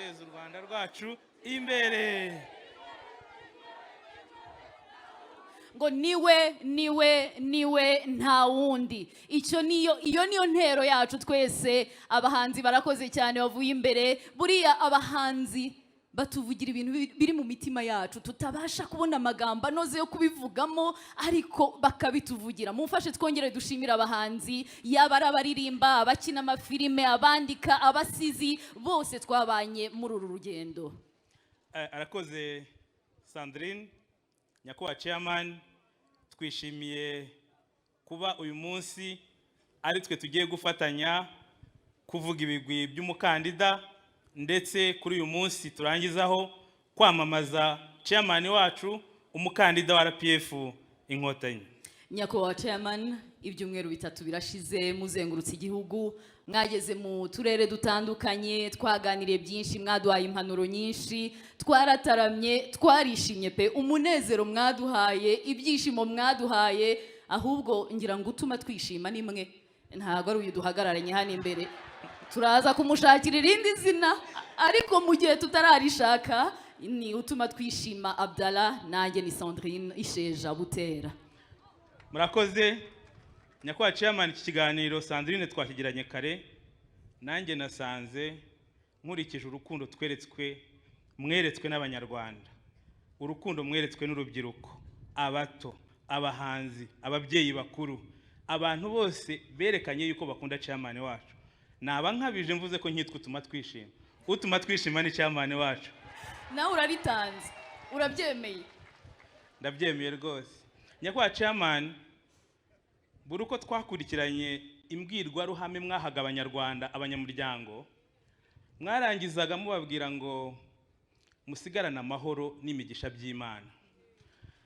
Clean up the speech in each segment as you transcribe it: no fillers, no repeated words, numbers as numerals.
Guteza u Rwanda rwacu imbere. Ngo niwe, niwe, niwe, nta wundi. Icyo niyo, iyo niyo ntero yacu twese. Abahanzi barakoze cyane, bavuye imbere. Buriya abahanzi batuvugira ibintu biri mu mitima yacu tutabasha kubona amagambo anoze yo kubivugamo, ariko bakabituvugira. Mumfashe twongere dushimire abahanzi, yaba ari abaririmba, abakina amafilime, abandika, abasizi, bose twabanye muri uru rugendo. Arakoze Sandrine. Nyakubahwa chairman, twishimiye kuba uyu munsi ari twe tugiye gufatanya kuvuga ibigwi by'umukandida, ndetse kuri uyu munsi turangizaho kwamamaza chairman wacu, umukandida wa RPF Inkotanyi. Nyakubahwa chairman, ibyumweru 3 birashize muzengurutse igihugu, mwageze mu turere dutandukanye, twaganiriye byinshi, mwaduhaye impanuro nyinshi, twarataramye, twarishimye pe. Umunezero mwaduhaye, ibyishimo mwaduhaye, ahubwo ngira ngo utuma twishima ni mwe, ntabwo ari uyu duhagararanye hano imbere. Turaza kumushakira irindi zina, ariko mu gihe tutararishaka ni utuma twishima Abdallah, nanjye ni Sandrine Isheja Butera. Murakoze, nyakubahwa chairman. Iki kiganiro Sandrine twakigiranye kare, nanjye nasanze nkurikije urukundo tweretswe, mweretswe n'Abanyarwanda, urukundo mweretswe n'urubyiruko, abato, abahanzi, ababyeyi bakuru, abantu bose berekanye yuko bakunda chairman wacu. Naba nkabije mvuze ko nkitwa utuma twishima. Utuma twishima ni chairman wacu. Nawe uraritanze, urabyemeye? Ndabyemeye rwose, nyakubahwa chairman. Buri uko twakurikiranye imbwirwaruhame mwahaga Abanyarwanda, abanyamuryango, mwarangizaga mubabwira ngo musigarane amahoro n'imigisha by'Imana.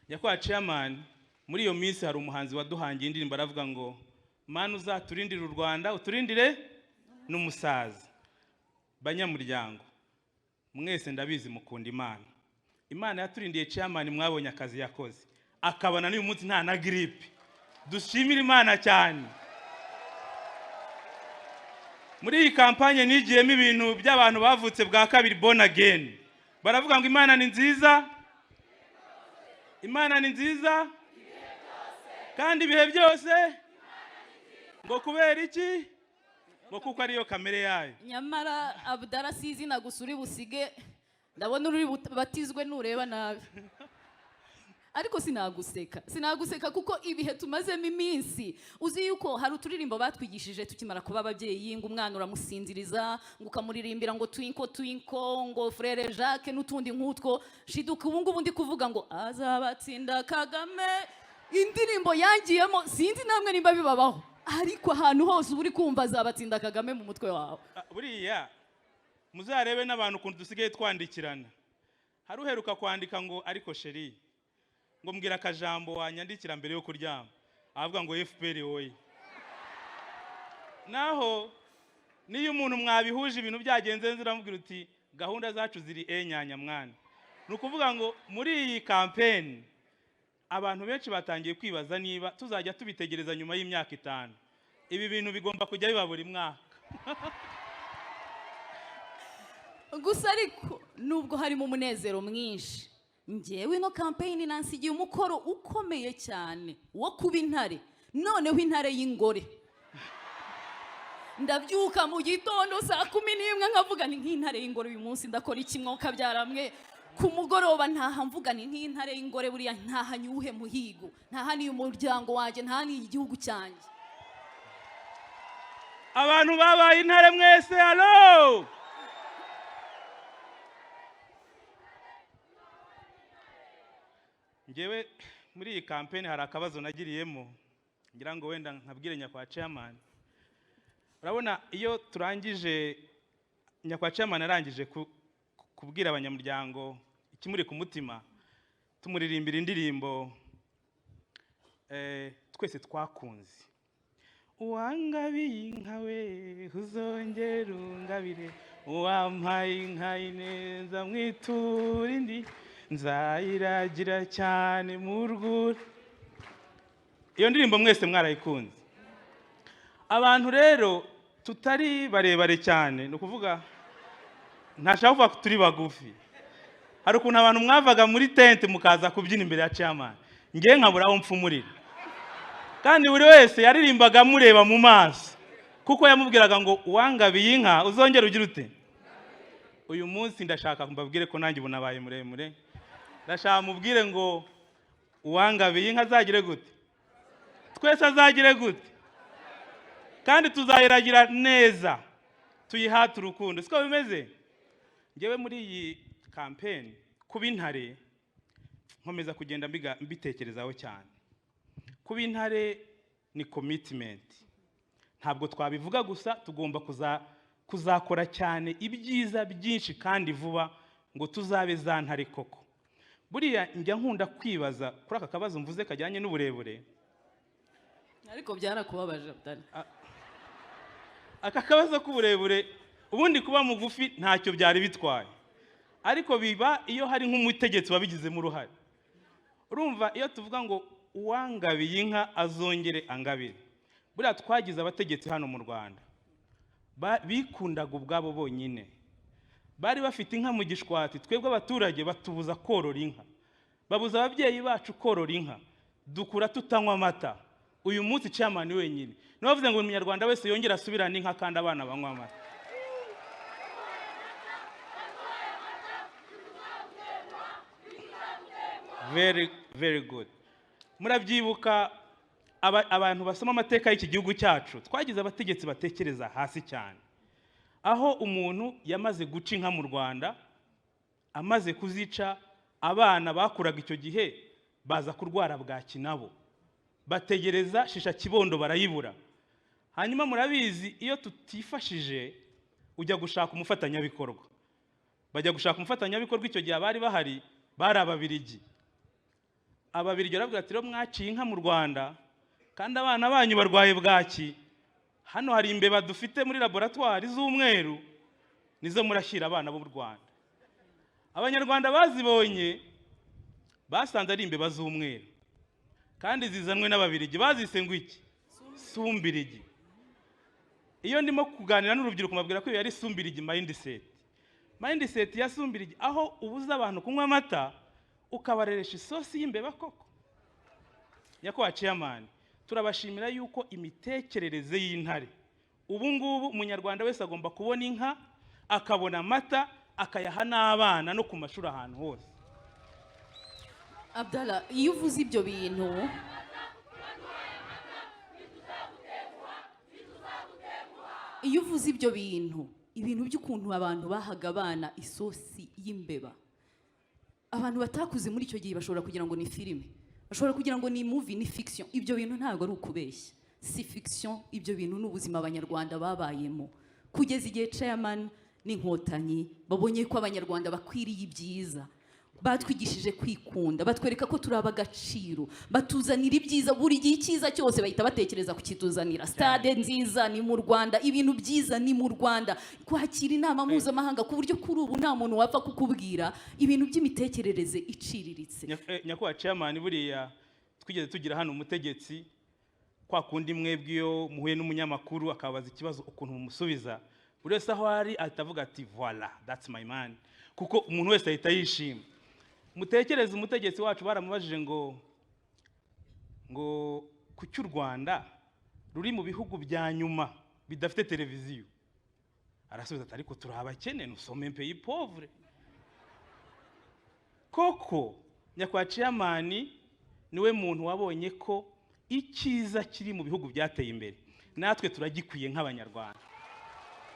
Nyakubahwa chairman, muri iyo minsi hari umuhanzi waduhangiye indirimbo, aravuga ngo: "Mana uzaturindire u Rwanda, uturindire n'umusaza." Banyamuryango mwese, ndabizi mukunda Imana. Imana yaturindiye chairman, mwabonye akazi yakoze, akabona n'uyu munsi nta na grippe. Dushimire Imana cyane. Muri iyi kampanye nigiyemo ibintu by'abantu bavutse bwa kabiri, born again. Baravuga ngo: "Imana ni nziza, Imana ni nziza kandi ibihe byose." Ngo kubera iki? Ngo kuko ariyo kamere yayo. Nyamara Abdallah, si izina gusa uri busige, ndabona uri batizwe nureba nabi. Ariko sinaguseka, sinaguseka, kuko ibihe tumazemo iminsi, uzi yuko hari uturirimbo batwigishije tukimara kuba ababyeyi, ngo umwana uramusinziriza, ngo ukamuririmbira ngo "Twinkle Twinkle", ngo "Frère Jacques" n'utundi nk'utwo. Shiduka ubu ngubu ndi kuvuga ngo "Azabatsinda Kagame". Indirimbo yangiyemo, sinzi namwe nimba bibabaho, ariko ahantu hose uba uri kumva "Azabatsinda Kagame" mu mutwe wawe. Ah, buriya muzarebe n'abantu ukuntu dusigaye twandikirana. Hari uheruka kwandika ngo: "Ariko chéri," ngo, "mbwira akajambo wanyandikira mbere yo kuryama." Avuga ngo: "FPR woye." Naho niyo umuntu mwabihuje, ibintu byagenze neza, uramubwira uti: "Gahunda zacu ziri enyanya mwana." Ni ukuvuga ngo muri iyi kampeni abantu benshi batangiye kwibaza niba tuzajya tubitegereza nyuma y'imyaka 5. Ibi bintu bigomba kujya biba buri mwaka. Gusa ariko nubwo harimo umunezero mwinshi, ngewe ino kampeyini nansigiye umukoro ukomeye cyane wo kuba intare, noneho intare y'ingore. Ndabyuka mu gitondo saa 11 nkavuga ni nk'intare y'ingore, uyu munsi ndakora iki mwuka byaramwe? Ku mugoroba ntaha mvuga ni nk'intare y'ingore, buriya ntaha nyuhe muhigo, ntahaniye umuryango wanjye, ntahaniye igihugu cyanjye. Abantu babaye intare mwese, alo! Ngewe muri iyi kampeni hari akabazo nagiriyemo, ngira ngo wenda nkabwire nyakubahwa chairman. Urabona iyo turangije, nyakubahwa chairman arangije kubwira abanyamuryango ikimuri ku mutima, tumuririmbira indirimbo twese twakunze: "Uwangabiye inka we, uzongera ungabire, uwampaye inka ineza mwitura indi, nzayiragira cyane mu rwuri." Iyo ndirimbo mwese mwarayikunze. Abantu rero tutari barebare cyane, ni ukuvuga Ntashaka kuvuga ko turi bagufi. Hari ukuntu abantu mwavaga muri tente mukaza kubyina imbere ya chairman, ngewe nkabura aho mpfumurira. Kandi buri wese yaririmbaga amureba mu maso, kuko yamubwiraga ngo: "Uwangabiye inka uzongere ugire ute?" Uyu munsi ndashaka mbabwire ko nanjye ubu nabaye muremure. Ndashaka mubwire ngo: "Uwangabiye inka azagire gute?" Twese azagire gute? Kandi tuzayiragira neza, tuyihate urukundo. Siko bimeze? Ngewe muri iyi campaign, kuba intare, nkomeza kugenda mbitekerezaho cyane. Kuba intare ni commitment. Ntabwo twabivuga gusa, tugomba kuzakora cyane ibyiza byinshi kandi vuba ngo tuzabe za ntare koko. Buriya njya nkunda kwibaza kuri aka kabazo mvuze kajyanye n'uburebure. Ariko byarakubabaje, Abdallah. Aka kabazo k'uburebure, ubundi kuba mugufi ntacyo byari bitwaye, ariko biba iyo hari nk'umutegetsi wabigizemo uruhare. Urumva, iyo tuvuga ngo uwangabiye inka azongere angabire, buriya twagize abategetsi hano mu Rwanda bikundaga ubwabo bonyine. Bari bafite inka mu Gishwati, twebwe abaturage batubuza korora inka, babuza ababyeyi bacu korora inka, dukura tutanywa amata. Uyu munsi chairman wenyine niwe wavuze ngo umunyarwanda wese yongere asubirane inka kandi abana banywa amata. Very, very good. Murabyibuka, abantu basoma amateka y'iki gihugu cyacu, twagize abategetsi batekereza hasi cyane, aho umuntu yamaze guca inka mu Rwanda, amaze kuzica, abana bakuraga icyo gihe baza kurwara bwaki, nabo bategereza shisha kibondo barayibura. Hanyuma murabizi, iyo tutifashije ujya gushaka umufatanyabikorwa. Bajya gushaka umufatanyabikorwa, icyo gihe abari bahari bari Ababirigi. Ababirigi barabwira ati: "Rero mwaciye inka mu Rwanda kandi abana banyu barwaye bwaki, hano hari imbeba dufite muri laboratwari z'umweru, nizo murashyira abana b'u Rwanda." Abanyarwanda bazibonye basanze ari imbeba z'umweru kandi zizanwe n'Ababirigi. Bazise ngo iki? Sumbirigi. Iyo ndimo kuganira n'urubyiruko mbabwira ko iyo yari sumbirigi mindset, mindset ya sumbirigi, aho ubuza abantu kunywa amata ukabareresha isosi y'imbeba koko. Nyakubahwa chairman, turabashimira yuko imitekerereze y'intare, ubu ngubu umunyarwanda wese agomba kubona inka, akabona amata, akayaha n'abana no ku mashuri, ahantu hose. Abdallah, iyo uvuze ibyo bintu, ibintu by'ukuntu abantu bahaga abana isosi y'imbeba, abantu batakuze muri icyo gihe bashobora kugira ngo ni filime, bashobora kugira ngo ni movie, ni fiction. Ibyo bintu ntabwo ari ukubeshya, si fiction. Ibyo bintu ni ubuzima Abanyarwanda babayemo kugeza igihe chairman n'Inkotanyi babonye ko Abanyarwanda bakwiriye ibyiza. Batwigishije kwikunda, batwereka ko turi ab'agaciro, batuzanira ibyiza. Buri gihe icyiza cyose bahita batekereza kukituzanira. Stade nziza ni mu Rwanda, ibintu byiza ni mu Rwanda, kwakira inama mpuzamahanga, ku buryo kuri ubu nta muntu wapfa kukubwira ibintu by'imitekerereze iciriritse. Nyakubahwa chairman, buriya twigeze tugira hano umutegetsi, kwa kundi mwebwe iyo muhuye n'umunyamakuru akabaza ikibazo, ukuntu mumusubiza, buri wese aho ari ahita avuga ati: "Voila, that's my man," kuko umuntu wese ahita yishima. Mutekereze, umutegetsi wacu baramubajije ngo kuki u Rwanda ruri mu bihugu bya nyuma bidafite televiziyo? Arasubiza ati: "Ariko turi abakene, nous sommes un pays pauvre." Koko nyakubahwa chairman niwe muntu wabonye ko icyiza kiri mu bihugu byateye imbere natwe turagikwiye nk'Abanyarwanda.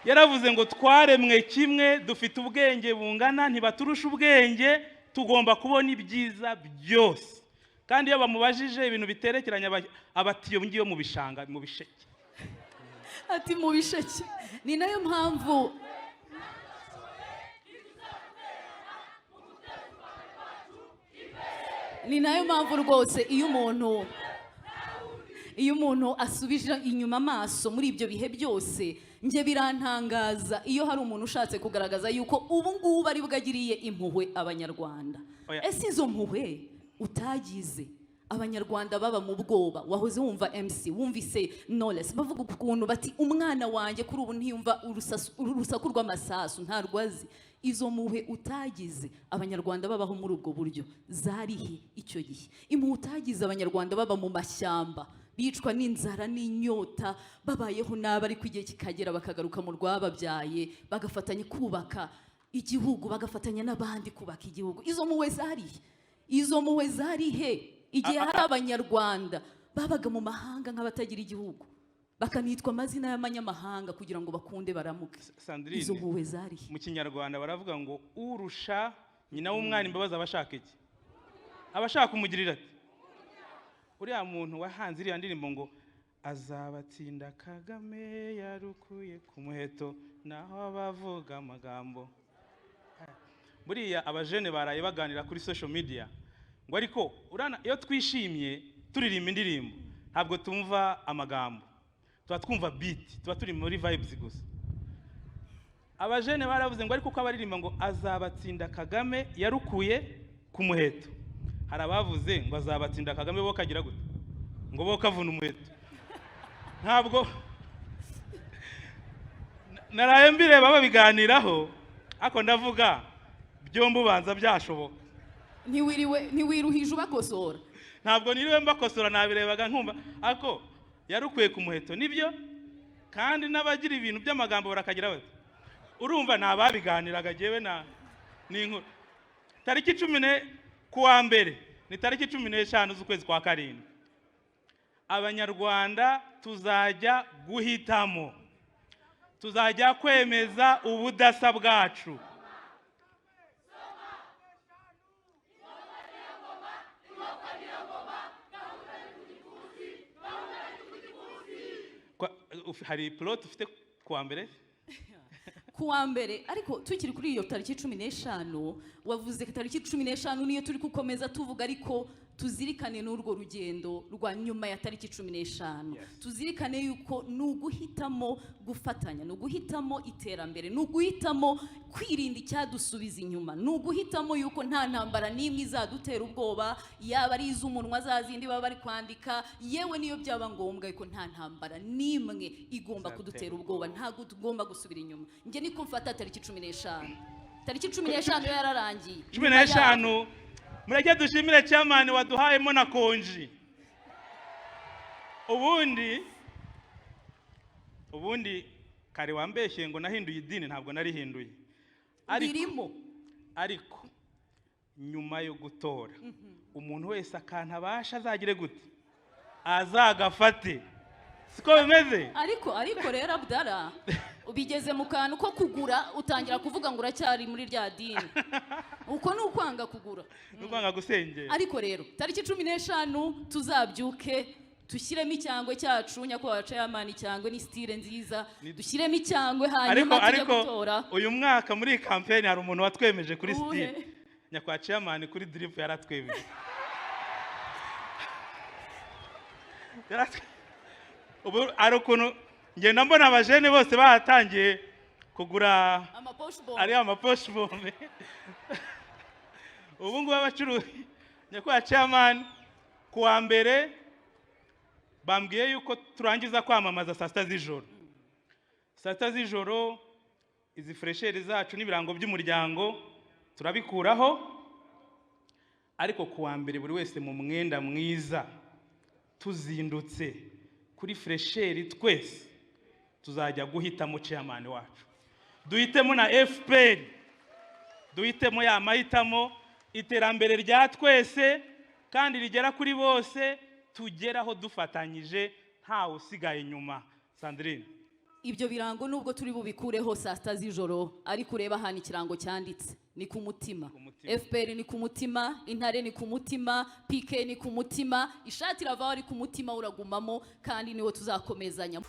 Yaravuze ngo twaremwe kimwe, dufite ubwenge bungana, ntibaturusha ubwenge, tugomba kubona ibyiza byose. Kandi iyo bamubajije ibintu biterekeranye, abatiyo ngiyo mu bishanga, mu bisheke. Ati mu bisheke. Ni nayo mpamvu rwose iyo umuntu asubije inyuma amaso muri ibyo bihe byose, njye birantangaza iyo hari umuntu ushatse kugaragaza yuko ubu ngubu ari bwo agiriye impuhwe Abanyarwanda. Oya. Ese izo mpuhwe utagize Abanyarwanda baba mu bwoba. Wahoze wumva MC, wumvise Knowless bavuga ukuntu bati: "Umwana wanjye kuri ubu ntiyumva urusaku rw'amasasu, ntarwo azi." Izo mpuhwe utagize Abanyarwanda babaho muri ubwo buryo zarihe icyo gihe? Impuhwe utagize Abanyarwanda baba mu mashyamba, bicwa n'inzara n'inyota, babayeho nabi, ariko igihe kikagera bakagaruka mu rwababyaye, bagafatanya kubaka igihugu, bagafatanya n'abandi kubaka igihugu. Izo mpuhwe zarihe? Izo mpuhwe zarihe igihe hari Abanyarwanda babaga mu mahanga nk'abatagira igihugu, bakanitwa amazina y'amanyamahanga kugira ngo bakunde baramuke? Sandrine, Izo mpuhwe zarihe? mu Kinyarwanda baravuga ngo urusha nyina w'umwana imbabazi aba ashaka iki? Aba ashaka kumugirira ati. Uriya muntu wahanze iriya ndirimbo ngo "Azabatsinda Kagame yarukuye ku muheto", naho abavuga amagambo, buriya abajene baraye baganira kuri social media ngo ariko urana iyo twishimye turirimba indirimbo, ntabwo tumva amagambo, tuba twumva beat, tuba turi muri vibes gusa. Abajene baravuze ngo ariko uko abaririmba ngo "Azabatsinda Kagame yarukuye ku muheto", hari abavuze ngo "Azabatsinda Kagame bo kagira gute", ngo bo kavuna umuheto. Ntabwo naraye mbireba babiganiraho, ariko ndavuga byombi ubanza byashoboka. Ntiwiriwe, ntiwiruhije ubakosora. Ntabwo niriwe mbakosora, nabirebaga nkumva ariko yarukuye ku muheto nibyo, kandi n'abagira ibintu by'amagambo barakagira bati urumva ni ababiganiraga. Jyewe na ni inkuru. Tariki cumi ne kuwa mbere, ni tariki 15 z'ukwezi kwa karindwi, Abanyarwanda tuzajya guhitamo, tuzajya kwemeza ubudasa bwacu. Hari plot ufite kuwa mbere? Kuwa mbere, ariko tukiri kuri iyo tariki 15, wavuze tariki 15 niyo turi gukomeza tuvuga, ariko tuzirikane n'urwo rugendo rwa nyuma ya tariki 15. Tuzirikane yuko ni uguhitamo gufatanya, ni uguhitamo iterambere, ni uguhitamo kwirinda icyadusubiza inyuma, ni uguhitamo yuko nta ntambara n'imwe izadutera ubwoba, yaba ari iz'umunwa, za zindi baba bari kwandika, yewe niyo byaba ngombwa, ariko nta ntambara n'imwe igomba Izatera kudutera ubwoba. Ntabwo tugomba gusubira inyuma. Njye niko mfata tariki 15. Tariki 15 yo yararangiye. Cumi Nyuma yaho- n'eshanu. Mureke dushimire chairman waduhayemo na konji. Ubundi kare wambeshye ngo nahinduye idini, ntabwo narihinduye, ariko Birimo. Ariko nyuma yo gutora, umuntu wese akantu abasha azagire gute? Azagafate, siko bimeze? Ariko rero Abdara, ubigeze mu kantu ko kugura, utangira kuvuga ngo uracyari muri rya dini. Uko ni ukwanga kugura. Ni ukwanga gusengera. Ariko rero tariki 15 tuzabyuke dushyiremo icyangwe cyacu. Nyakubahwa chairman, icyangwe ni style nziza. Dushyiremo icyangwe, Ariko hanyuma tujye ariko gutora. uyu mwaka muri iyi campaign hari umuntu watwemeje kuri Uwuhe? style. Nyakubahwa chairman kuri drip yaratwemeje. Ubu hari ukuntu ngenda mbona abajene bose batangiye kugura amaposhi bombe. Ari amaposhi bombe. Ubu ngubu abacuruzi, nyakubahwa chairman, ku wa mbere bambwiye yuko turangiza kwamamaza saa 6 z'ijoro. Saa 6 z'ijoro izi fraîcheur zacu n'ibirango by'umuryango turabikuraho, ariko ku wa mbere buri wese mu mwenda mwiza, tuzindutse kuri fraîcheur, twese tuzajya guhitamo chairman wacu, duhitemo na FPR, duhitemo ya mahitamo, iterambere rya twese kandi rigera kuri bose, tugeraho dufatanyije, ntawe usigaye inyuma. Sandrine. Ibyo birango nubwo turi bubikureho saa 6 z'ijoro, ariko ureba ahantu ikirango cyanditse ni ku mutima. Ku mutima. FPR ni ku mutima, intare ni ku mutima, PK ni ku mutima, ishati iravaho ariko umutima uragumamo, kandi niwo tuzakomezanya.